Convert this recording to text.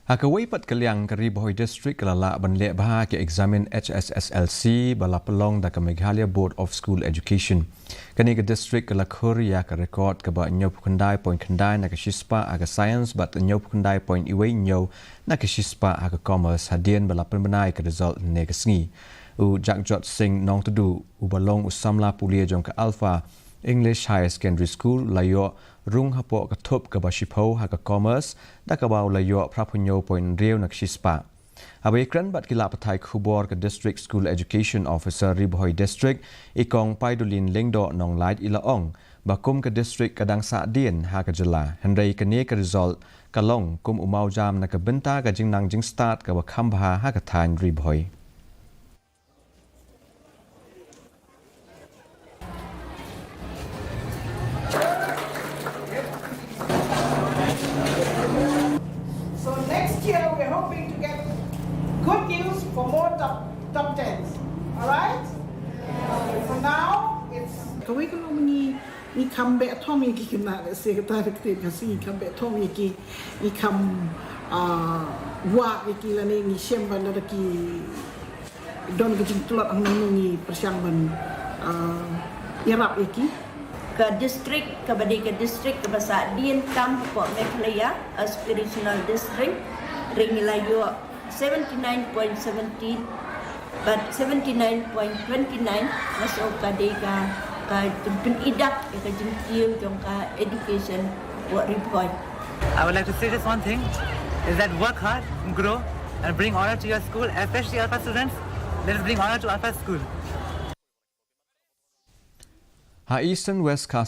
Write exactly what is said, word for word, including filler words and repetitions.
Ha kawei pat ka liang, ka Ri Bhoi District ka la lah ban leh bha ka eksamin H S S L C ba la pynlong da ka Meghalaya Board of School Education. Kane ka district ka la khur ïa ka record kaba hynñiewphew khyndai point khyndai na ka shispah ha ka science bad hynñiewphew khyndai point wei hynñiew na ka shispah ha ka commerce hadien ba la pynbna ïa ka result hynne ka sngi. U Jagjot Singh Nongtdu, uba long u samla pule jong ka Alpha English Higher Secondary School, la ïoh rung hapoh ka thup kaba shiphew ha ka commerce, da kaba u la ïoh phraphew hynñiew point hynriew na ka shispah. Haba ïakren bad ki lad pathai khubor ka District School Education Officer Ri Bhoi District, i Kong Paidulin Lyngdoh Nonglait, i la ong ba kum ka district ka dang sahdien ha ka jylla, hynrei kane ka result ka long kum u mawjam na ka bynta ka jingnang jingstad kaba kham bha ha ka thaiñ Ri Bhoi. So next year we're hoping to get good news for more top, top tens. All right? For now, it's Kawei ka long ngi, ngi kham beh thom ïa ki khynnah, lehse kata ka ktien Khasi, ngi kham beh thom ïa ki, ngi kham, ah, wah ïa ki lane ngi shem ban da ki don ka jingtlot hangne ngi pyrshang ban, ah, ïarap ïa ki. Ka district kaba dei ka district kaba sahdien tam hapoh Meghalaya, aspirational district, hynrei ngi la ïoh seventy nine point seventy, but seventy nine point twenty nine, la shu ka dei ka, ka jingpynidah ïa ka jingkiew jong ka education hapoh Ri Bhoi. I would like to say just one thing, is that work hard, grow, and bring honor to your school, especially Alpha students. Let us bring honor to Alpha School. Ha Eastern West Khasi